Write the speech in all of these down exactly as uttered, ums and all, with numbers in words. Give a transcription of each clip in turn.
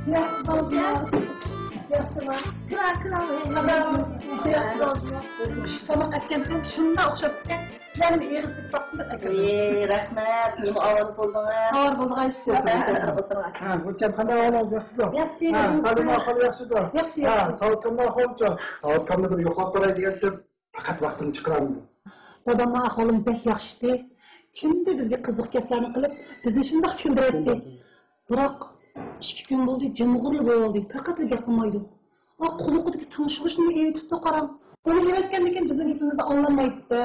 ياخشى بولدى. ياخشىما؟ كىرا، كىرا. ياخشى بولدى. تاماق ئەتكەنسەن، شۇنداق ئوخشاپ كەتكەن. سىلەرنى ئېغىز تىتىپ باقتىم دەپ ئەكىردىم. ئېي، رەھمەت. نېمە ئاۋارە بولدىڭىز؟ ئاۋارە بولدىغايسىز. ھە، ئولتۇرغايسىز. ھە، گۈلچەم، قانداق ئەھۋالىڭىز، ياخشىمۇ؟ ياخشى. ھە، سالىم ئەھۋال ياخشىدۇ؟ ياخشى، ھە، ياخشى. ساۋۇتكامنىڭ ئەھۋالىچۇ؟ ساۋۇتكامنى بىر يوقلاپ باراي دېگەنتىم. پەقەت ۋاقتىمنى چىقىرالمىدىم. دادامنىڭ ئەھۋالىمۇ بەك ياخشى ئىدى. كۈندە بىزگە قىزىق گەپلەرنى قىلىپ، بىزنى شۇنداق كۈلدۈرەتتى. بىراق، ئىككى كۈن بولدى، جىمغۇرلا بولۇۋالدى. پەقەتلا گەپ قىلمايدۇ. ئا، قۇلىقىدىكى تىڭشىغۇچنىمۇ ئېلىۋېتىپتۇ، قاراڭ. ئۇنى ئېلىۋەتكەندىن كېيىن بىزنىڭ گېپىمىزنى ئاڭلىمايدۇ-دە.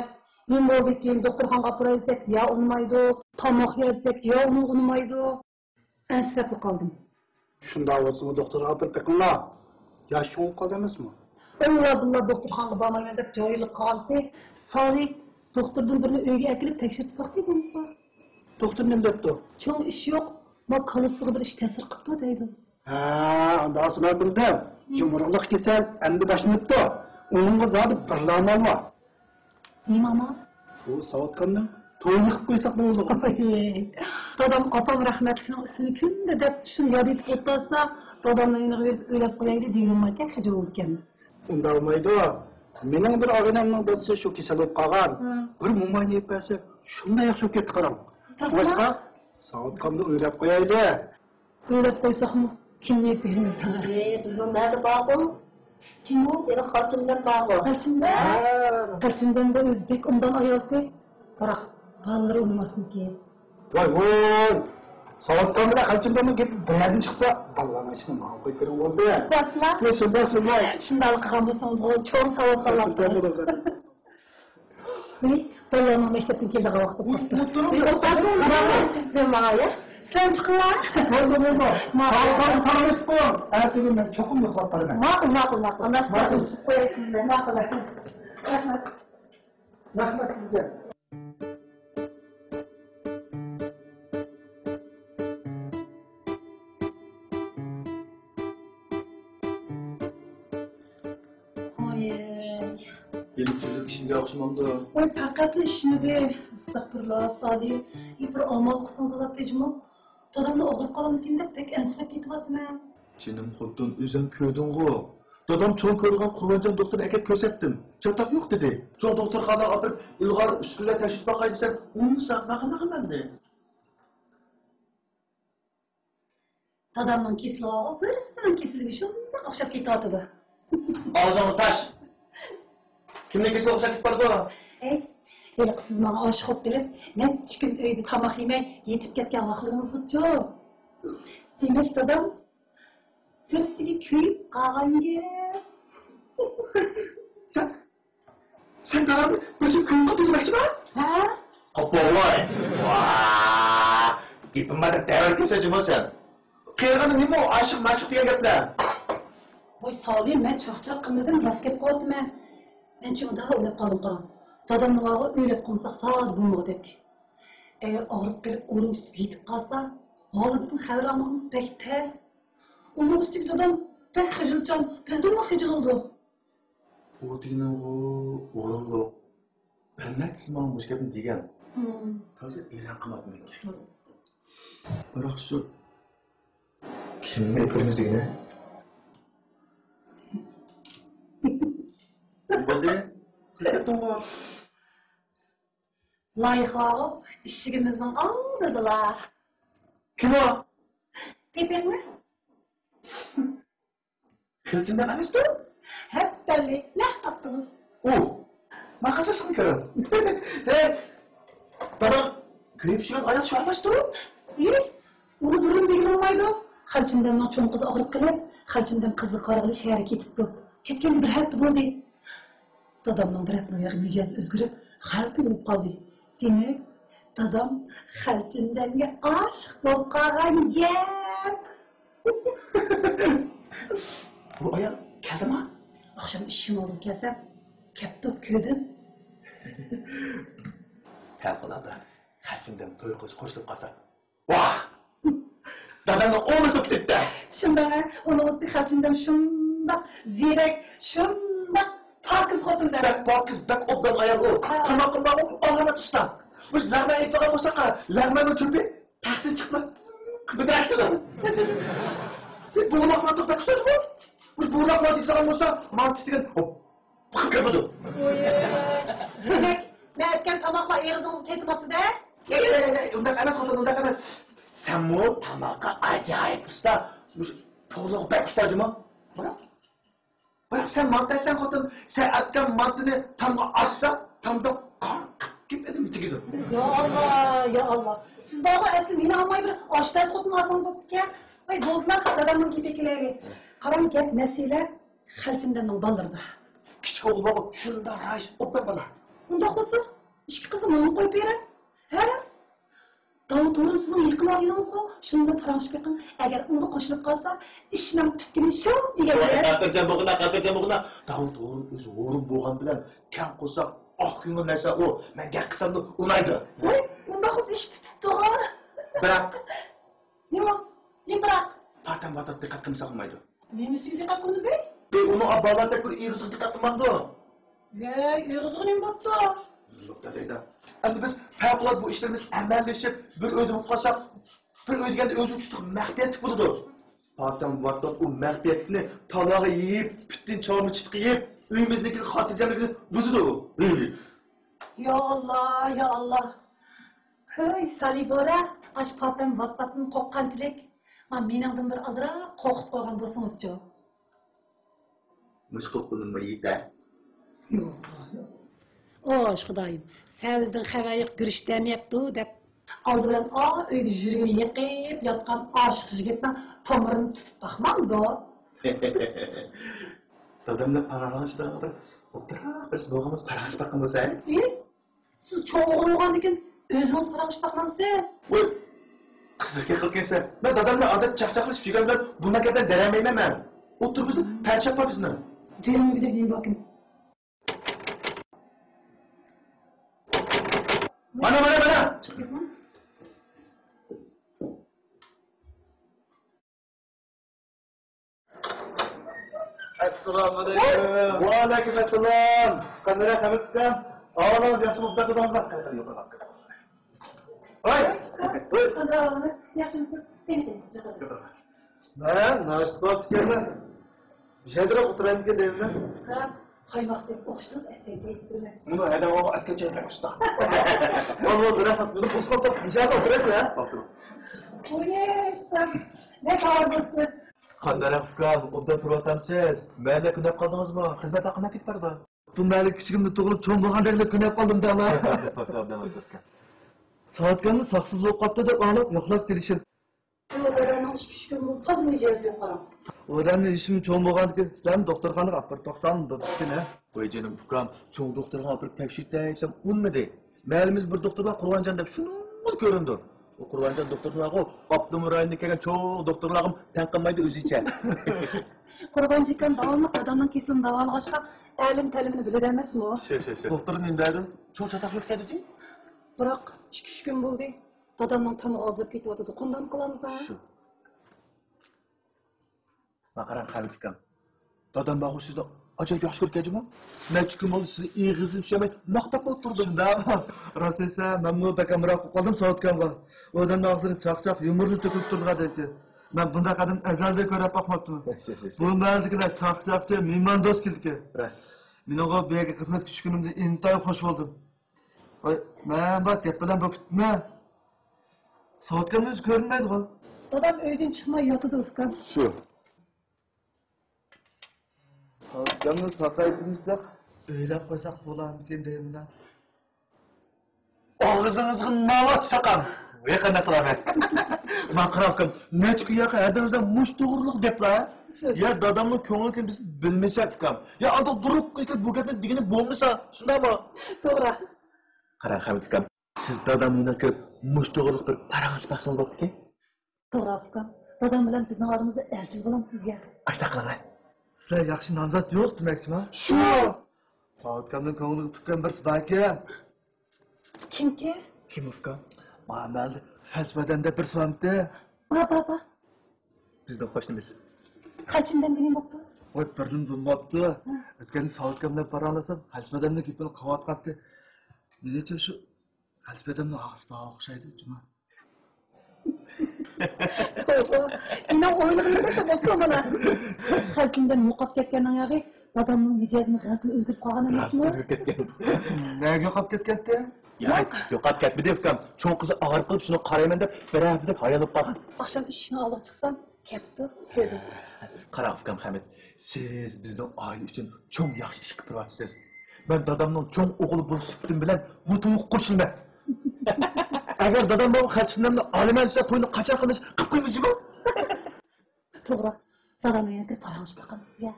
نېمە بولدى كېيىن، دوختۇرخانىغا ئاپىراي دېسەك، يا ئۇنىمايدۇ، تاماق يە دېسەك، يا ئۇنىڭغا ئۇنىمايدۇ. ئەنسىرەپلا قالدىم. شۇنداق بولسىمۇ دوختۇرغا ئاپىرىپ بېقىڭلار. ياش چوڭىيىپ قالدى ئەمەسمۇ؟ ئاللا بىللا دوختۇرخانىغا بارمايمەن دەپ جاھىللىق قىلغانتى. سالى دوختۇردىن بىرنى ئۆيگە ئەكىرىپ تەكشۈرتۈپ باقتى بولمىسا. دوختۇر نېمە دەپتۇ؟ چوڭ ئىش يوق. ما كاللىسىغا بىر ئىش تەسىر قىپتۇ دەيدۇ. ھە، ئانداق بولسا مەن بىلدىم. يۇمۇرلۇق كېسەل ئەمدى باشلىنىپتۇ. ئۇنىڭغا زادى بىرلا ئامال بار. نېمە ئامال؟ بۇ ساۋۇتكامنىڭ تويىنى قىلىپ قويساق نېمە بولىدۇ؟ دادام ئاپام رەھمەتلىكنىڭ ئىسمىنى كۈندە دەپ شۇنى ياد ئېتىپ ئولتۇرسا، دادامنىڭ يېنىغا بېرىپ ئۆيلەپ قويايلى دېگىنىمكەن، خىجىل بولىدىكەن. ئۇنداق بولمايدۇ. مېنىڭ بىر ئاغىنەمنىڭ دادىسى شۇ كېسەل بولۇپ قالغان. ھە. بىر موماينى ئېلىپ بەرسەك شۇنداق ياخشى بولۇپ كەتتى قاراڭ. شۇڭلاشقا ساۋۇتكامنى ئۆيلەپ قويايلى. ئۆيلەپ قويساقمۇ، كىمنى ئېلىپ بېرىمىز؟ ئى، بىزنىڭ نەدە بارغۇ؟ كىم ئۇ؟ يەنە خالچىندەم بارغۇ؟ خالچىندەم؟ ھە. خالچىندەمدە ئۆزى بەك ئوبدان ئايالتى. بىراق بالىلىرى ئۇنىماسمىكىن؟ ۋاي ۋوي! ساۋۇتكام بىلەن خالچىندەمنىڭ گېپى بىر يەردىن چىقسا، بالىلارنىڭ ئىشىنى ماڭا قويۇپ بېرىڭ بولدى. بولسىلا. ۋاي، شۇنداق، شۇنداق. شۇنداقلا قىلغان بولسىڭىزغۇ، چوڭ ساۋۇت بالىلار. ۋاي، بالىلارنىڭ مەكتەپتىن كېلىدىغان ۋاقتى بوپتۇ. ئولتۇرۇڭ، ئولتۇرۇڭ. ماڭا، يا. سىلەرمۇ چىقىڭلار. بولدى، بولدى. ماقۇل. ساغ بولۇڭ، ئەتىگۈن مەن چوقۇم يوقلاپ بارىمەن. ماقۇل، ماقۇل، ماقۇل. ئانداق ماقۇل. قوياي سىزنى. ماقۇل. رەھمەت. رەھمەت سىزگە. ھويەي. يەنە تۈزۈك ئىشىمگە ئوخشىمامدۇ؟ ۋاي، پەقەتلا ئىشمىدى. ئەستەغپۇرۇللا، سالى. بىر ئامال قىلسىڭىز بولاتتى جۇمۇ. دادامنى ئاغرىپ قالامدىكىن دەپ بەك ئەنسىرەپ كېتىۋاتىمەن. جېنىم خوتۇن، ئۆزۈڭ كۆردۈڭغۇ. دادام چوڭ كۆرىدىغان قۇربانجان دوختۇرنى ئەكەپ كۆرسەتتىم. چاتاق يوق دېدى. چوڭ دوختۇرخانىغا ئاپىرىپ ئىلغار ئۈسكۈنىلەر تەكشۈرتۈپ باقاي دېسەم، ئۇنىمۇ ساقىت ماقىل ماقىل مەندى. دادامنىڭ كېسىلىغۇ بىرسىنىڭ كېسىلىگە شۇنداق ئوخشاپ كېتىۋاتىدۇ. ئاغزىڭنى تاش! كىمنىڭ كېسىلىگە ئوخشاپ كېتىپ بارىدۇ؟ ھەي، ھېلىقى سىز ماڭا ئاشىق بولۇپ قېلىپ، نەچچە كۈن ئۆيدە تاماق يېمەي يېتىپ كەتكەن ۋاقلىرىڭىزغىچۇ؟ دېمەك، دادام بىرسىگە كۆيۈپ قالغان گەپ. سەن سەن دادامنى بىرسى كۆيۈپ قالدى دېمەكچىما؟ ھە؟ قاپاللاي! ۋاا! گېپىم بار دەپ دەۋەرگەنسەن جۇمۇ سەن. قېرىغاندا نېمە ئۇ ئاشىق-مەشۇق دېگەن گەپلەر؟ ۋاي سالى، مەن چاقچاق قىلمىدىم، راست گەپ قىلىۋاتىمەن. مەن چوڭ داۋا ئويلاپ قالدىم قاراڭ. دادامنى بارغۇ ئۆيلەپ قويمىساق سادە بولمىغۇدەك. ئەگەر ئاغرىپ قېلىپ ئورۇن تۇتۇپ يېتىپ قالسا، ھالىدىن خەۋەر ئالمىغىنىمىز بەك تەس. ئۇنىڭ ئۈستىگە دادام بەك خىجىلچان، بىزدىنمۇ خىجىل بولىدۇ. ئۇ دېگىنىڭغۇ ئورۇنلۇق. بىر نەچچىسى ماڭا مۇشۇ گەپنى دېگەن. ھىم. تازا ئېلان قىلماپتىمەن. راست. بىراق شۇ كىمنى ئېلىپ بېرىمىز دېگىنى؟ نېمە بولدى؟ كۈلۈپ كەتتىڭغۇ؟ لايىقلارغۇ ئىشىكىمىزنىڭ ئالدىدىلا. كىم ئۇ؟ تېپىڭمۇ؟ خەلچىندەم ئەمەستۇ؟ ھەپتەللىك نەق تاپتىڭىز. ئۇ، ماقاساسىڭ كۆرۈڭ. ھەي، دادام كۆيۈپ چۈشكەن ئايال شۇ ئەمەستۇ؟ ئى، ئۇنى بۇرۇن دېگىلى بولمايدۇ. خەلچىندەمنىڭ چوڭ قىزى ئاغرىپ قېلىپ، خەلچىندەم قىزغا قارىغىلى شەھەرگە كېتىپتۇ. كەتكەندە بىر ھەپتە بولدى. دادامنىڭ بىر ھەپتىنىڭ ياقى مىجەزى ئۆزگىرىپ، غەلىتە بولۇپ قالدى. دېمەك، دادام خەلچىندەمگە ئاشىق بولۇپ قالغان گەپ. بۇ ئايال كەلدىما؟ ئاخشام ئىشىم ئالدىغا كەلسەم، كەپتۇ، كۆردۈم. پەۋقۇلئاددە، خەلچىندەم توي قىلىش قوشۇلۇپ قالسا. ۋاھ! دادامنىڭ ئوڭى سوقۇپ كېتىپتۇ. شۇنداق ھە، ئۇنىڭ ئۈستىگە خەلچىندەم شۇنداق زېرەك، شۇنداق پاكىز خوتۇن دە. بەك پاكىز، بەك ئوبدان ئايال ئۇ. ھە. تاماق قىلماقمۇ ئالاھىدە ئۇستا. مۇشۇ لەغمەن ئېيتىدىغان بولساق، لەغمەننىڭ چۆپى تەخسىدىن چىقىپلا بىدەكسىز. بۇغداق مانتا بەك ئۇستاز بۇ. بۇ بۇغداق مانتا دېگەن بولسا، مانتا دېگەن بېقىپ كەتمىدۇ. دېمەك، مەن ئەتكەن تاماقلار ئېغىزىڭىزغا كەتمەپتۇ-دە؟ ياق، ياق، ياق، ياق، ئۇنداق ئەمەس، خوتۇن، ئۇنداق ئەمەس. سەنمۇ تاماققا ئاجايىپ ئۇستا. مۇشۇ پولۇغا بەك ئۇستا جۇمۇ. بىراق، بىراق سەن مانتا دېسەڭ خوتۇن، سەن ئەتكەن مانتىنى تامغا ئاچسا، تامدا قان قىپ كېتىدۇ، تېگىدۇ. يا ئاللا، يا ئاللا. سىز بارغۇ ئەسلى مېنى ئالماي بىر ئاشپەز خوتۇن ئالسىڭىز بوپتىكەن. ۋاي، بولدىلا، دادامنىڭ گېپىگە كېلەيلى. قاراڭ، گەپ مەسىلە خەلچىمدەننىڭ بالىلىرىدا. كىچىك ئوغلى بارغۇ، شۇنداق رايىش ئوبدان بالا. ئۇنداق بولسا، ئىككى قىزنى ماڭا قويۇپ بېرىڭ. ھە؟ داۋۇت ھۇرۇن سىزنىڭ يېقىن ئاغىنىڭىزغۇ، شۇنىڭ بىلەن پاراڭلىشىپ بېقىڭ. ئەگەر ئۇنىڭغا قوشۇلۇپ قالسا، ئىشنىڭ پۈتكىنى شۇ دېگەن گەپ. خاتىرجەم بولغىنا، خاتىرجەم بولغىنا. داۋۇت ھۇرۇن ئۆزى ھۇرۇن بولغان بىلەن كەڭ قورساق، ئاق كۆڭۈل نەرسە ئۇ. مەن گەپ قىلساملا ئۇنايدۇ. ۋاي، ئۇنداق بولسا ئىش پۈتۈپتۇغۇ. بىراق. نېمە؟ نېمە بىراق؟ پاتەم ۋاتاپ دىققەت قىلمىسا بولمايدۇ. نېمىسىگە دىققەت قىلمىسى؟ بىز ئۇنىڭ بالىلار تەككۈر ئېغىزىغا دىققەت قىلمامدۇ؟ ۋەي، ئېغىزىغا نېمە بوپتۇ؟ يوق، دەيدۇ. ئەمدى بىز پەۋقۇلئاددە بۇ ئىشلىرىمىز ئەمەلىيلىشىپ، بىر ئۆيدە بولۇپ قالساق، بىر ئۆي دېگەندە ئۆزى چۈشلۈك مەخپىيەتلىك بولىدۇ. پاتەم ۋاتاپ ئۇ مەخپىيەتلىكنى تالاغا يېيىپ، پۈتۈن چارما چىتىقى يېيىپ، ئۆيىمىزنىڭكى خاتىرجەملىكىنى بۇزىدۇ. يا ئاللا، يا ئاللا. ھۆي، سالىبورا، ئاش پاتەم ۋاتپاتتىن قورققانچىلىك. ما مېنىڭدىن بىر ئازراق قورقۇپ قويغان بولسىڭىزچۇ؟ مۇشۇ قىلىپ قويدۇممۇ يېتە؟ يوق، يوق. ئوش خۇدايىم، سەۋزىدىن خەۋەر يوق، گۈرۈچ دەم يەپتۇ دەپ. ئالدى بىلەن ئا ئۆيگە يۈرىكىنى يېقىپ ياتقان ئاشىق يىگىتنىڭ تومۇرىنى تۇتۇپ باقمامدۇ؟ دادامنى پاراڭلىشىدىغان بىر ئوبدانراق بىرسى بولغان بولسا پاراڭلىشىپ باققان بولسا. ئى، سىز چوڭ ئوغۇل بولغاندىكىن ئۆزىڭىز پاراڭلىشىپ باقمامسىز؟ ۋوي، قىزىق گەپ قىلىسەن. مەن دادامنى ئادەتتە چاقچاقلىشىپ يۈرگەن بىلەن بۇنداق گەپلەرنى دېيەلمەيمەن مەن. ئوتتۇرىمىزدا پەرچاق بار بىزنىڭ. دېمىگۈدەك نېمە باركىن؟ مانا، مانا، مانا! ئەسسالامۇ ئەلەيكۇم. ۋەئەلەيكۇم ئەسسالام. قانداق ئەھۋال ئۇكام؟ ئاۋازىڭىز ياخشى بولۇپ كەتتىڭىزمۇ؟ ھاي! ھاي! ياخشىمۇسىز؟ سېنى مەن ناشتا قىلىپ ئىكەنمەن. يەدىرەپ ئولتۇرايمىكىن دەيمەن. قايماقتەك ئوخشىتىپ ئەتكەنچە ئېيتىپ بېرىمەن. مۇنۇ ھەدە بولغان ئەتكەنچە ئوخشىتىپ. ۋاللا بىر ھەققىدە بىلىپ قوسۇپ قاپتۇ. مىشەدە ئولتۇرايسىز ھە؟ ئولتۇرۇڭ. ئۇيەي، نەك ھازىرسىز. قانداق ئۇكام، ئوبدان تۇرۇۋاتامسىز؟ مەھەللە كۈنەپ قالدىڭىزمۇ؟ خىزمەت ھەققىنى كېتىپ بارىدۇ. بۇ مەھەللە كىچىكىمدە تۇغۇلۇپ چوڭ بولغاندەكلا كۈنەپ قالدىم دەڭلا. ساۋۇتكاممۇ ساقسىز بولۇپ قاپتۇ دەپ ئاڭلاپ يوقلاپ كېلىشىم. ئۇ دادامنىڭ ئىككى ئۈچ كۈن بولۇپ تازا مىجەزى يوق قاراڭ. ئۇ ئادەمنىڭ يېشىمۇ چوڭ بولغاندىكىن سىلەرمۇ دوختۇرخانىغا ئاپىرىپ باقساڭ بولىدىكەن ھە. ۋاي جېنىم ئۇكام، چوڭ دوختۇرخانىغا ئاپىرىپ تەكشۈرتەي دېسەم ئۇنىمىدى. مەھەللىمىزدە بىر دوختۇر بار قۇرغانجان دەپ شۇنىڭغىلا كۆرۈنىدۇ. ئۇ قۇرغانجان دوختۇر بارغۇ، ئاپتونوم رايوندىن كەلگەن چوڭ دوختۇرلارغىمۇ تەڭ قالمايدۇ ئۆزىچە. قۇربانجىكام داۋاملىق دادامنىڭ كېسىلىنى داۋالىغاچقا ئەلىم تەلىمىنى بىلىدۇ ئەمەسمۇ؟ شۇ، شۇ، شۇ. دوختۇر نېمە دەيدۇ؟ چوڭ چاتاق يوق دەيدۇ. بىراق ئىككى ئۈچ كۈن بولدى. دادامنىڭ تامى ئازلاپ كېتىۋاتىدۇ. قانداق قىلامىز ھە؟ شۇ. ما قاراڭ خەمىت ئۇكام. دادام بارغۇ سىزنى ئاجايىپ ياخشى كۆرىدىكەن جۇمۇ. نەچچە كۈن بولدى سىزنى ئېغىزىدىن چۈشۈرمەي ماختاپلا ئولتۇردۇم. شۇنداقمۇ؟ راست دېسە مەنمۇ بەك ئامراق بولۇپ قالدىم ساۋۇت ئۇكامغا. ئۇ ئادەمنىڭ ئاغزىدىن چاقچاق يۇمۇرلىرى تۆكۈلۈپ تۇرىدىغان ئىدى. مەن بۇنداق ئادەمنى ئەزەلدىن كۆرۈپ باقماپتىمەن. بۇ مەھەللىدىكىلەر چاقچاقچى، مېھماندوست كېلىدىكەن. راست. مېنىڭغۇ بۇ يەرگە خىزمەتكە چۈشكىنىمدىن ئىنتايىن خوش بولدۇم. ۋاي، مەن بار گەپ بىلەن بولۇپ كېتىپتىمەن. ساۋۇت ئۇكامنى ئۆزى كۆرۈنمەيدىغۇ. دادام ئۆيدىن چىقماي ياتىدۇ ئۇكام. شۇ. ساۋۇت ئۇكامنى ساقايتىمىزدەك ئۆيلەپ قويساق بولامىكىن دەيمەن. ئاغزىڭىزغا ناۋات ساقاڭ. ۋەي قانداق قىلامەن؟ ما قارا ئۇكام، نەچچە كۈن ياقى ھەدەمزە مۇش توغرىلىق گەپلا. يا دادامنىڭ كۆڭلىنى بىز بىلمىسەك ئۇكام. يا ئانداق دۇرۇپ قېتىپ بۇ گەپنى دېگىنى بولمىسا، شۇنداقمۇ؟ توغرا. قاراڭ خەمىت ئۇكام، سىز دادامنى كۆرۈپ مۇش توغرىلىق بىر پاراڭلىشىپ باقسىڭىز بوپتىكەن. توغرا ئۇكام، دادام بىلەن بىزنىڭ ئارىمىزدا ئەلچىل بولامسىز يا؟ ئاشۇنداق قىلىڭە. سىلەر ياخشى نامزات يوق دېمەكچىما؟ شۇ! ساۋۇت ئۇكامنىڭ كۆڭلىگە پۈككەن بىرسى باركەن. كىمكى؟ كىم ئۇكام؟ مانا مەھەللىدە خەلچە بەدەم دەپ بىرسى بارمىتى؟ بار، بار، بار. بىزنىڭ قوشنىمىز. خەلچە بەدەم دېگەن بوپتۇ. ۋاي بىردىن بولماپتۇ. ھە. ئۆتكەندە ساۋۇت ئۇكام بىلەن پاراڭلاشسام خەلچە بەدەمنىڭ گېپىنى قىلىۋاتقانتى. مېنىڭچە شۇ خەلچە بەدەمنىڭ ئاغزى بار ئوخشايدۇ جۇما. توۋا، مېنىڭ ئويلىغىنىمدەك بوپتۇ مانا. خەلچىمدىن يوقاپ كەتكەننىڭ ياغى دادامنىڭ مىجەزىنىڭ غەلىتىلا ئۆزگىرىپ قالغان راست ئەمەسمۇ؟ ئۆزگىرىپ كەتكەن. نەگە يوقاپ كەتكەنتى؟ ياق، يوقاپ كەتمىدى، ئۇكام. چوڭ قىزى ئاغرىپ قېلىپ، شۇنى قارايمەن دەپ، بىر ھەپتىدەك ھاياللاپ قالغان. ئاخشام ئىشىكنىڭ ئالدىغا چىقسام، كەپتۇ، كۆردۈم. قاراڭ، ئۇكام خەمىت، سىز بىزنىڭ ئائىلە ئۈچۈن چوڭ ياخشى ئىش قىلىپ تۇرۇۋاتىسىز. مەن دادامنىڭ چوڭ ئوغلى بولۇش سۈپىتىم بىلەن بۇ تويغا قوشۇلىمەن. ئەگەر دادام بۇ خەلچىملەرنى ئالىمەن دېسە، توينى قاچان قىلىمىز؟ قىلىپ قويمىز جۇمۇ. توغرا. دادامنىڭ يەنە كىرىپ پاراڭلىشىپ باققان. يا.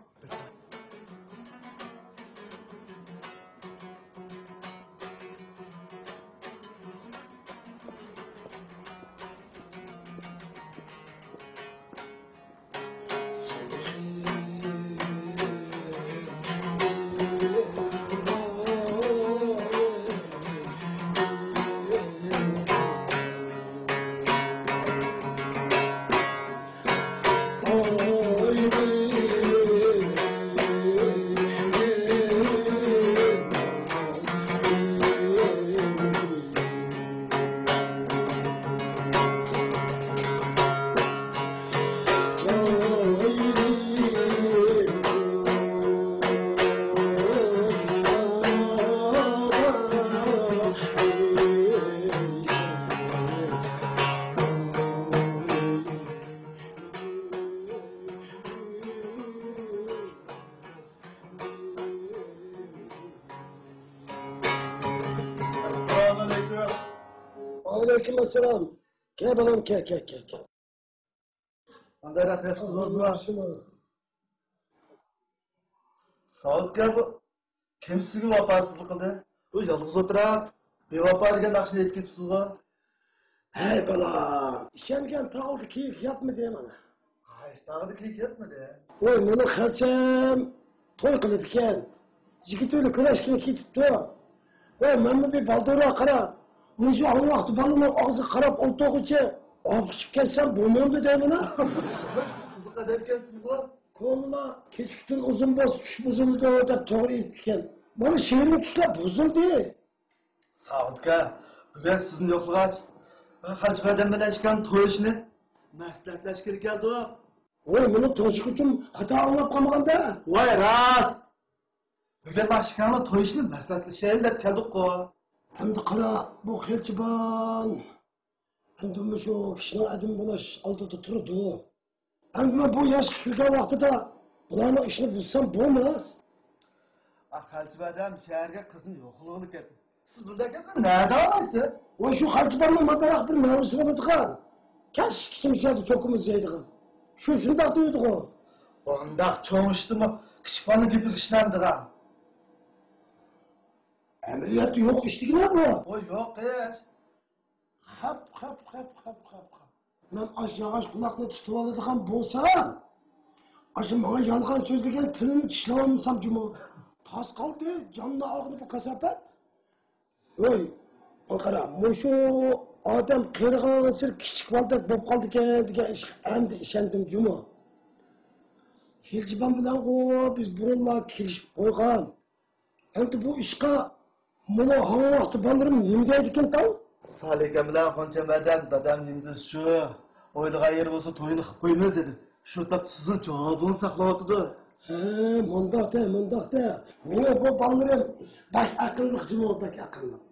ئەسسالامۇئەلەيكۇم. ۋەئەلەيكۇم ئەسسالام. كەل بالام، كەل، كەل، كەل، كەل. قانداقراق ياخشى تۇردۇڭلارمۇ؟ ساۋۇت ئاكا، بۇ كىم سىزگە ۋاپاسىزلىق قىلدى؟ بۇ يالغۇز ئولتۇراپ، بىۋاپا دېگەن ناخشىنى ئېيتىپ كېتىپسىزغۇ؟ ھەي بالام، ئىشەنگەن تاغدا كېيىك ياتمىدى مانا. قايسى تاغدا كېيىك ياتمىدى؟ ۋاي، مېنىڭ خەلچەم توي قىلىدىكەن. يىگىت ئۆيلە كۈرەشكىلى كېتىپتۇ. ۋاي، مەنمۇ بىر بالدۇرراق قاراپ، مۇشۇ ھاڭۋاقتا بالىنىڭ ئاغزىغا قاراپ ئولتۇرغۇچە ئاپقۇچۇپ كەتسەم بولمامدۇ دەيمەن ھە. قىزىق ئادەمكەنسىزغۇ. كونىلار كېچە كۈتۈن ئۇزۇن بولسا چۈش بۇزۇلىدۇ دەپ توغرا ئېيتىپتىكەن. مانا شېرىن چۈشلەر بۇزۇلدى. ساۋۇت ئاكا، بۈگۈن سىزنى يوقلىغاچ، خەلچە بادەم بىلەن ئىككىڭلارنىڭ توي ئىشىنى مەسلىھەتلەشكىلى كەلدۇق. ۋاي، مېنىڭ توشۇقۇچۇم خاتا ئاڭلاپ قالمىغاندا. ۋاي، راست. بۈگۈن مانا ئىككىڭلارنىڭ توي ئىشىنى مەسلىھەتلىشەيلى دەپ كەلدۇققۇ. ئەمدى قارا، بۇ خەلچىبان ئەمدى مۇشۇ كىشىنىڭ ئادىمى بولۇش ئالدىدا تۇرىدۇ. ئەمدى مەن بۇ ياشقا كىرگەن ۋاقتىدا بۇلارنىڭ ئىشىنى بۇزسام بولماس. ئا، خەلچە بادەم شەھەرگە قىزنى يوقلىغىلى كەتتى. سىز بۇنداق گەپلەرنى نەدە ئاڭلايسىز؟ ۋاي، شۇ خەلچە بادەمنىڭ مانداق بىر مەۋزۇسى بولىدىغان. كەچ كىچىم شەھەردە چوكىمىز يەيدىغان. شۇ شۇنداق دەيدىغۇ. بۇنداق چوڭ ئىشتىمۇ كىچىك بالىنىڭ گېپىگە ئىشىنامدىغان؟ ئەمەلىيەتتە يوق ئىش دېگىنە بۇ. ۋاي، يوق ئىش. خەپ، خەپ، خەپ، خەپ، خەپ، خەپ. مەن ئاشۇ ياغاچ قۇلاقنى تۇتۇۋالىدىغان بولسام، ئاشۇ ماڭا يالغان سۆزلىگەن تىلىنى چىشلىۋالمىسام جۇمۇ. تاس قالدى، جاننى ئالغىنى بۇ كاساپەت. ۋوي، قارا، مۇشۇ ئادەم قېرىغانسېرى كىچىك بالىدەك بولۇپ قالدىكەن دېگەن ئىشقا ئەمدى ئىشەندىم جۇمۇ. خېلىجىبان بىلەنغۇ بىز بۇرۇنلا كېلىشىپ قويغان. ئەمدى بۇ ئىشقا مانا ھاڭۋاقتا بالىلىرىم نېمە دەيدىكىن تاڭ؟ سالىكەم بىلەن خۇنچەم ئادەم دادام نېمە دېسە شۇ، ئويلىغان يېرى بولسا تويىنى قىلىپ قويىمىز دېدى. شۇ تاپتا سىزنىڭ جاۋابىڭىزنى ساقلاۋاتىدۇ. ھە، مۇنداق دە، مۇنداق دە. مېنىڭ بۇ بالىلىرىم بەك ئەقىللىق جۇمۇ، بەك ئەقىللىق.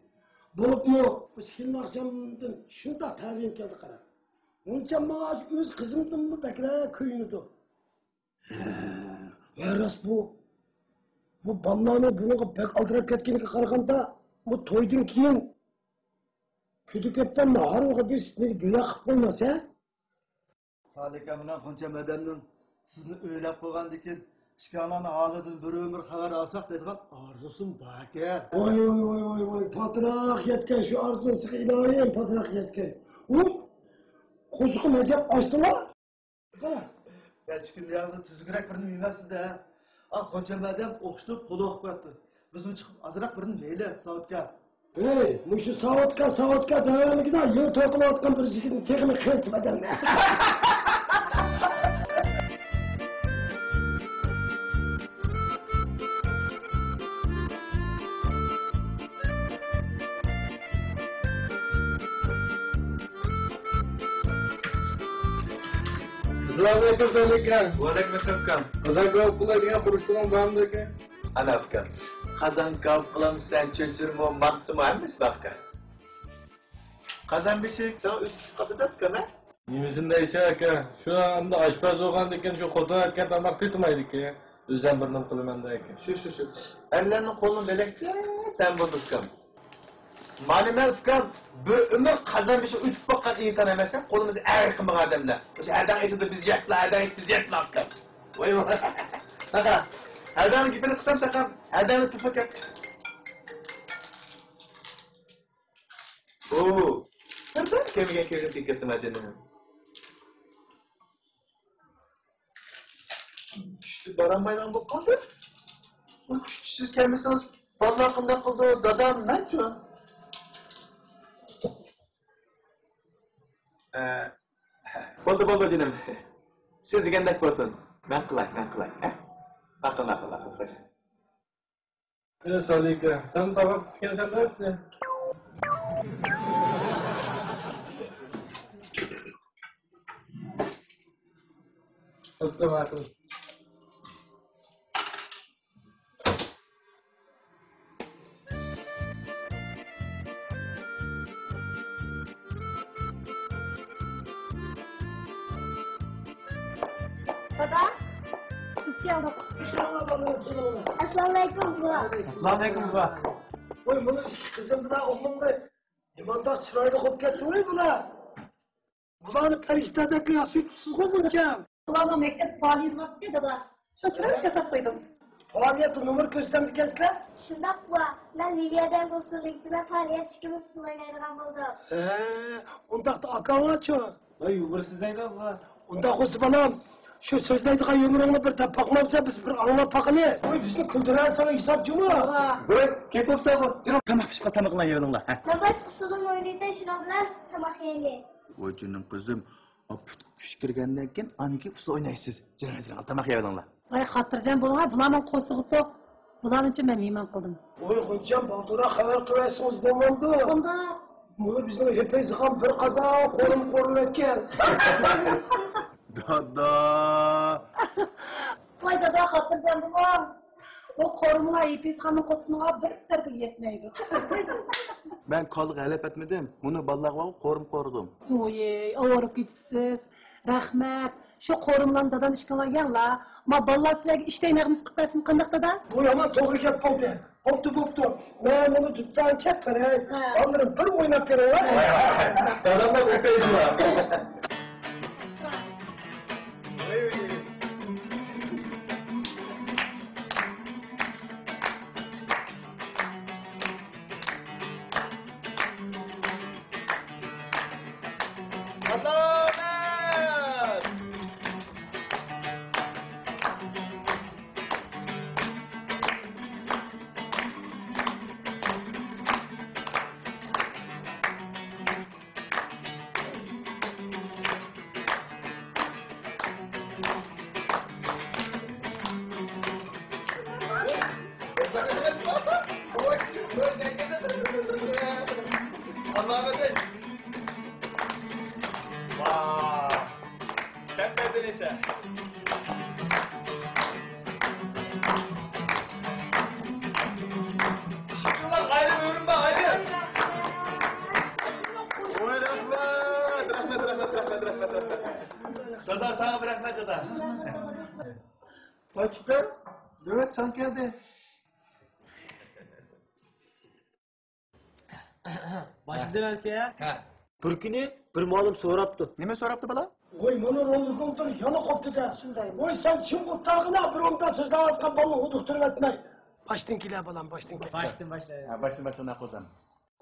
بولۇپمۇ مۇشۇ كېلىن ئاخشامدىن شۇنداق تەلىيىم كەلدى قارا. مۇنچە ماڭا ئۆز قىزىمدىنمۇ بەكرەك كۆيۈنىدۇ. ھە، ۋە راست بۇ. بۇ بالىلارنىڭ بۇنىڭغا بەك ئالدىراپ كەتكىنىگە قارىغاندا، بۇ تويدىن كېيىن كۈدۈكەپتەن ھارۋىغا بېسىپ مېنى بۆلەك قىلىپ قويماس، ھە؟ سالىكەم بىلەن خۇنچەم ئادەمنىڭ سىزنى ئۆيلەپ قويغاندىكىن ئىككىڭلارنىڭ ھالىدىن بىر ئۆمۈر خەۋەر ئالساق دەيدىغان ئارزۇسىمۇ باركەن. ۋاي، ۋاي، ۋاي، ۋاي، ۋاي، پاتراق يەتكەن شۇ ئارزۇسىغا ئىلاھىم، پاتراق يەتكەن. ئۇ قورسىقىم ئەجەب ئاچتىلا. ھە، كەچكۈن ياغزا تۈزۈكرەك بىر نېمە يېمەپسىز-دە. ئا، خۇنچەم ئادەم ئوخشىتىپ قولىغا قويۇپتۇ. بىزمۇ چىقىپ ئازراق بىر نېمە يەيلى، ساۋۇتكا. ھەي، مۇشۇ ساۋۇتكا، ساۋۇتكا دەۋەرمىگىنە، يېڭى توي قىلىۋاتقان بىر يىگىتنى تېخىمۇ قېرىتىپ ئادەمنى. ئەسسالامۇئەلەيكۇم، سەلىكە. ۋەئەلەيكۇم ئەسسالام. قازان كاۋاپ قىلايدىغان خۇرۇچلىرىڭ بارمىدىكەن؟ ئانا ئۇكام، قازان كاۋاپ قىلامسەن، چۆچۈرىمۇ، مانتىمۇ، ھەممىسى بار ئۇكام. قازان بېشى ساڭا ئۆتۈپ قاپتۇ ئۇكام، ھە؟ نېمىسىنى دەيسەن ئاكا؟ شۇ ئەمدى ئاشپەز بولغاندىن كېيىن شۇ خوتۇن ئەتكەن تاماق تېتىمايدىكەن. ئۆزۈم بىرنېمە قىلىمەن دەيكەن. شۇ، شۇ، شۇ. ئەرلەرنىڭ قولىنى بۆلەكچە تەم بولدى ئۇكام. مانا مەن ئۇكام، بىر ئۆمۈر قازان بېشى ئۆتۈپ باققان ئىنسان ئەمەسمەن، قولىمىز ئەر قىلمىغان ئادەملەر. ئۆزى ھەدەڭ ئېيتىدۇ، بىز يەپلا، ھەدەڭ ئېيتىپ بىز يەپلا ئۇكام. ۋاي ۋاي. ھەدەڭنىڭ گېپىنى قىلسام ساقام، ھەدەڭنى تۇفا كەپ. ئۇ، بىردەم كەلمىگەن كۆرۈنۈپ كەتتىم جېنىم. چۈشتە بارالمايدىغان بولۇپ قالدى. ئۇيقۇ سىز كەلمىسىڭىز، بالىلار قانداق قىلىدۇ؟ دادام، مەنچۇ؟ ئە، بولدى، بولدى، جېنىم. سىز دېگەندەك بولسۇن. مەن قىلاي، مەن قىلاي. ھە؟ ماقۇل، ماقۇل، ماقۇل، خوش. ئە، سالىكە، سەن تاماق پىشكەنسەن دە سەن. بوپتۇ، ماقۇل. دادا، بىز كەلدۇق. ئەسسالامۇئەلەيكۇم، بوۋا. ئەسسالامۇئەلەيكۇم، بوۋا. ۋاي، مانا ئىككى قىزىم بىلەن ئوغلۇمنى نېمانداق چىرايلىق بولۇپ كەتتى ۋاي بۇلار. بۇلارنى پەرىشتەدەك ياسىتىپسىزغۇ بۇنچە. بۇلارنىڭ مەكتەپتە پائالىيىتى بار ئىكەن، دادا. شۇ چىرايلىق ياساپ قويدۇم. پائالىيەتتە نومۇر كۆرسىتەمدىكەنسىلەر؟ شۇنداق بۇ. مەن لىلىيەدىن ئۇسسۇللۇقتا پائالىيەتتىكى ئۇسسۇل ئوينايدىغان بولدۇم. ھە، ئۇنداقتا ئاكاڭلارچۇ؟ ۋاي، يۇلدۇز سىزدەيدۇ بۇ. ئۇنداق بولسا بالام، شۇ سۆزلەيدىغان يۇمۇرۇڭنى بىر دەپ باقمامسەن، بىز بىر ئاڭلاپ باقىلى. ۋاي، بىزنى كۈلدۈرەسەن ھېساب جۇمۇ. ۋاي، كەپ بوپسا بۇ. جۇمۇ. تاماق پىشقا تامىقىڭلار يەۋېلىڭلار. ھە. نان باشقا ئۇسسۇلنى ئوينايتتى، شۇنىڭ بىلەن تاماق يەيلى. ۋاي جېنىم قىزىم، ئاپپۇت چۈش كىرگەندىن كېيىن ئانىكى ئۇسسۇل ئوينايسىز. جېنىم قىزىم، تاماق يەۋېلىڭلار. ۋاي خاتىرجەم بولۇڭ، بۇلار ماڭا قورسىقى توق. بۇلارنىچۇ مەن مېھمان قىلدىم. ۋاي غۇنچەم، بالدۇرراق خەۋەر قىلىۋەتسىڭىز بولمامدۇ؟ بولدى. بۇ بىزنىڭ ھېپەي زىخان بىر قازان قورۇم قورۇلۇۋەتكەن. دادا. ۋاي دادا، خاتىرجەم بولۇڭ. ئۇ قورۇملار ھېپەي زىخاننىڭ قورسىقىغا بىر تەرگە يەتمەيدۇ. مەن كالىغا ھەلەپ ئەتمىدىم. مۇنۇ بالىلارغا قورۇم قورۇدۇم. ۋوي، ئاۋارە كېتىپسىز. رەھمەت. شۇ قورۇملارنى دادام ئىشكىڭلار يەڭلا. ما بالىلار سىلەرگە ئىشتەي نەغمە قىلىپ بەرسۇن، قانداق دادا؟ بۇ يامان توغرا گەپ بولدى. بوپتۇ، بوپتۇ. مەن بۇنى دۇتارنى چەپ بېرەي. ھە. بالىلىرىم بىر ئويناپ بېرەي. داداملار ئۆپەيدىلا. ۋاي، رەھمەت، رەھمەت، رەھمەت، رەھمەت، رەھمەت. دادا، ساڭا بىر رەھمەت، دادا. ۋاي، چىقىپ كەل. نۆۋەت ساڭا كەلدى. باشلىدىڭىز يا؟ ھە. بىر كۈنى بىر مۇئەللىم سوراپتۇ. نېمە سوراپتۇ بالا؟ ۋاي، مانا روزا كونترول يەنە قوپتى-دە. شۇنداق. ۋاي، سەن چىڭ ئولتۇرغىنا، بىر ئومدان سۆزلەۋاتقان بالىنى ھودۇقتۇرۇۋەتمەي. باشتىن كېلە بالام، باشتىن كېلە. باشتىن باشلايمىز. ھە، باشتىن باشلا، ناقۇزام.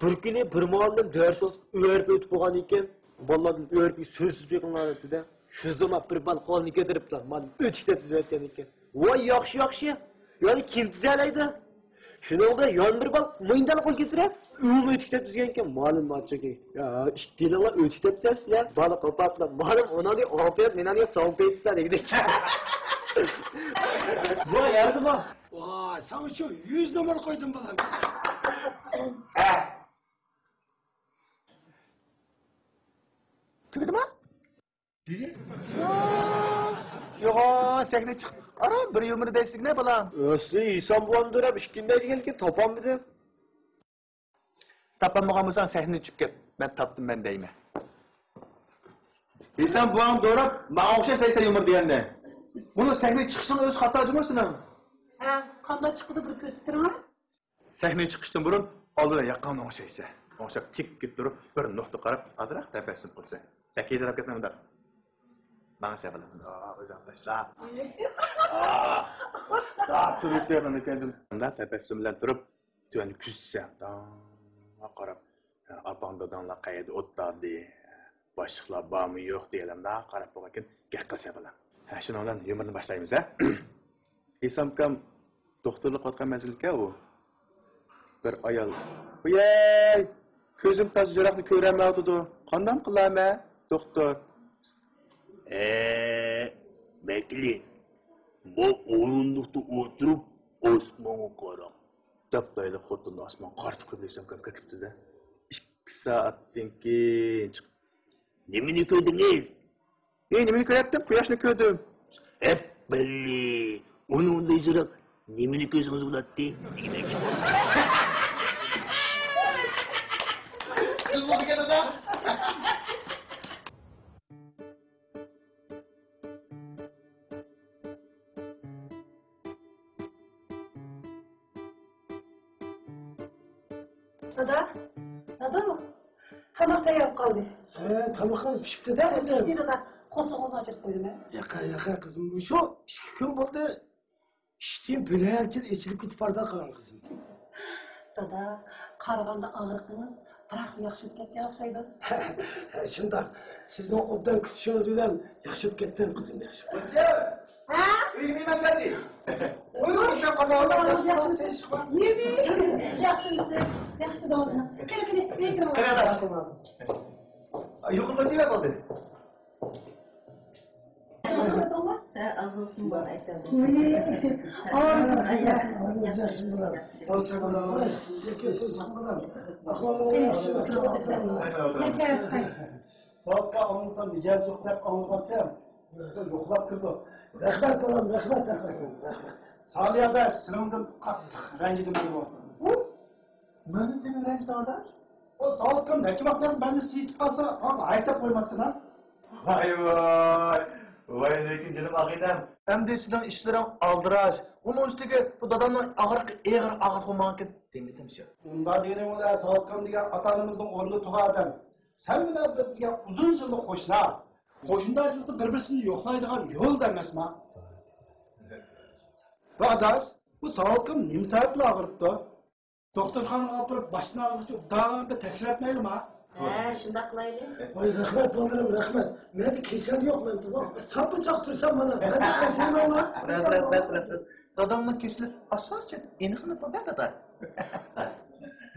بىر كۈنى بىر مۇئەللىم دەرس ۋاقتىدا ئۆرپ ئۆتۈپ بولغان ئىكەن، بالىلاردىن ئۆرپىگە سۆز سۆزلەپ بېقىڭلار دەپتۇ-دە. شۇ زامان بىر بال قولىنى كۆتۈرۈپلا، مانا ئۆتۈك دەپ تۈزۈۋەتكەن ئىكەن. ۋاي ياخشى، ياخشى. يەنى كىم تۈزەلەيدۇ؟ شۇنىڭدا يەنە بىر بال مۇنداق قول كۆتۈرۈپ، ئۇمۇ ئۆتۈك دەپ تۈزگەن ئىكەن. مۇئەللىم ئاچچىق كەتتى. يا، ئىككىلىڭلار ئۆتۈك دەپ تۈزەپسىلەر. بالا قوپاپلا، مانا ئۇنىڭدىن ئوڭ پېيىپ، مېنىڭدىن سوڭ پېيىپسىلەر دېگىدەك. بۇ يەردىمۇ؟ ۋاي، ساڭا شۇ يۈز نومۇر قويدۇم، بالام. تۈگىدىما؟ دېدى. يوغان سەھنىگە چىقىپ ئاران بىر يۇمۇر دەيسىزگىنە بالام. ئەسلى ھېسام بوۋامدۇ دەپ ئىككىنى دەيدىكەنكىن، تاپالمىدىم. تاپالمىغان بولساڭ سەھنىدىن چۈشۈپ كەت، مەن تاپتىم مەن دەيمەن. ھېسام بوۋاڭ دوراپ ماڭا ئوخشاش دەيسەن يۇمۇر دېگەندە. بۇنىڭ سەھنىگە چىقىشىنىڭ ئۆزى خاتا جۇمۇ سېنىڭ. ھە، قانداق چىقىدۇ بىر كۆرسىتىڭلار. سەھنىگە چىقىشتىن بۇرۇن ئالدىدا ياقاڭنى ئوڭشايسەن. ئوڭشاپ تىك تۇرۇپ بىر نۇقتا قاراپ ئازراق تەبەسسۇم قىلىسەن. سەكرەيدە راكېتنى مۇنداق. ماڭا سەۋەن. ئۇزاق تاشلا. تۇرۇپ مۇنداق تەبەسسۇم بىلەن تۇرۇپ تۆۋەن كۈزسەن. داڭ قاراپ. ئاپاڭ داداڭلار قەيەردە ئولتۇردى؟ باشلىقلار بارمۇ يوق دېگەنلەر مۇنداق قاراپ بولغانكىن گەپ قىلسا بالا. ھە، شۇنىڭ بىلەن يۇمۇرنى باشلايمىز ھە. ئېسامكام دوختۇرلۇق قىلىۋاتقان مەزگىلكەن ئۇ. بىر ئايال، ۋىيەي، كۆزۈم تازا يىراقنى كۆرەلمەيۋاتىدۇ. قانداق قىلارمەن، دوختۇر؟ ئە، بەكلى، بۇ ئورۇندۇقتا ئولتۇرۇپ ئاسمانغا قاراڭ. دەپ دايلىق خوتۇننى ئاسمانغا قارىتىپ قويۇپ ئېسامكام كىرىپتۇ-دە. ئىككى سائەتتىن كېيىن چىق-، نېمىنى كۆردىڭىز؟ ئى، نېمىنى كۆرەتتىم؟ قۇياشنى كۆردۈم. ئەپپەللى! ئۇنىڭدىن يىراق نېمىنى كۆرسىڭىز بولاتتى؟ دېگۈدەك. سىز بولىدىكەن دادا. دادا، دادا، تاماق تەييار بولۇپ قالدى. ھە، تامىقىڭىز پىشىپتۇ-دە، قىزىم. پىشتى، دادا. قورسىقىڭىزنى ئاچۇرۇپ قويدۇم مەن. ياقا، ياقا، قىزىم، شۇ ئىككى كۈن بولدى. ئىشتىن بۆلەكچىلىك ئېچىلىپ كېتىپ باردا قاراڭ، قىزىم. دادا، قارىغاندا ئاغرىقىڭىز بىراقلا ياخشىلىنىپ كەتكەن ئوخشايدۇ. شۇنداق. سىزنىڭ ئوبدان كۈتۈشىڭىز بىلەن ياخشىلىنىپ كەتتىم، قىزىم، ياخشى. ھە؟ ئۆيگە مېھمان كەلدى. بۇيرۇڭ، ياخشى، ياخشى. ياخشى، ياخشى، ياخشى، داۋام. قېنى، قېنى، قېنى، قېنى. يۇقىرىدا نېمە بولدى؟ ھە، ئاز بولسۇن، بار ئەكەلدىم. ساۋابقا ئاڭلىسام مىجەز يوق دەپ ئاڭلىغانتىم. يوقلاپ كىردۇق. رەھمەت بالام، رەھمەت، رەھمەت، رەھمەت. سالىيە بەش، سېنىڭدىن قاتتىق رەنجىدىم بۇ. مەندىن نېمە رەنجىدىڭ ئاداش؟ ئۇ ساۋۇتكام نەچچە ۋاقىتتىن مەننى سېيىتىپ قالسا، ماڭا ھايتاپ قويماپسەن ھە؟ ۋاي ۋاي، ۋاي لېكىن جېنىم ئاغىنەم. ئەمدى سېنىڭ ئىشلىرىڭ ئالدىراش. ئۇنىڭ ئۈستىگە بۇ دادامنىڭ ئاغرىقى ئېغىر ئاغرىققا ماڭىكەن دېمىدىم شۇ. ئۇنداق دېگىنىڭ بىلەن ساۋۇتكام دېگەن ئاتا-ئانىمىزنىڭ ئورنىدا تۇرغان ئادەم. سەن بىلەن بىز دېگەن ئۇزۇن يىللىق قوشنا. قوشنىدارچىلىقتا بىر-بىرسىنى يوقلايدىغان يول ئەمەسما؟ ۋە ئاداش، بۇ ساۋۇتكام نېمە سەۋەبلىك ئاغرىپتۇ؟ دوختۇرخانىغا ئاپىرىپ باشتىن ئاياغقىچە ئوبدان بىر تەكشۈرتمەيلىما؟ ھە، شۇنداق قىلايلى. ۋاي، رەھمەت بالىلىرىم، رەھمەت. مەندە كېسەل يوق، مەن تۇرۇپ ساپپا ساق تۇرسام مانا. مەندە كېسەل يوقما؟ رەھمەت، رەھمەت، رەھمەت. دادامنىڭ كېسىلى ئاساسىي ئېنىقلىنىپ بولدى دادا.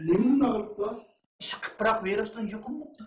نېمىدىن ئاغرىپتۇ؟ ئىشقىپراق ۋىرۇستىن يۇقۇم بوپتۇ.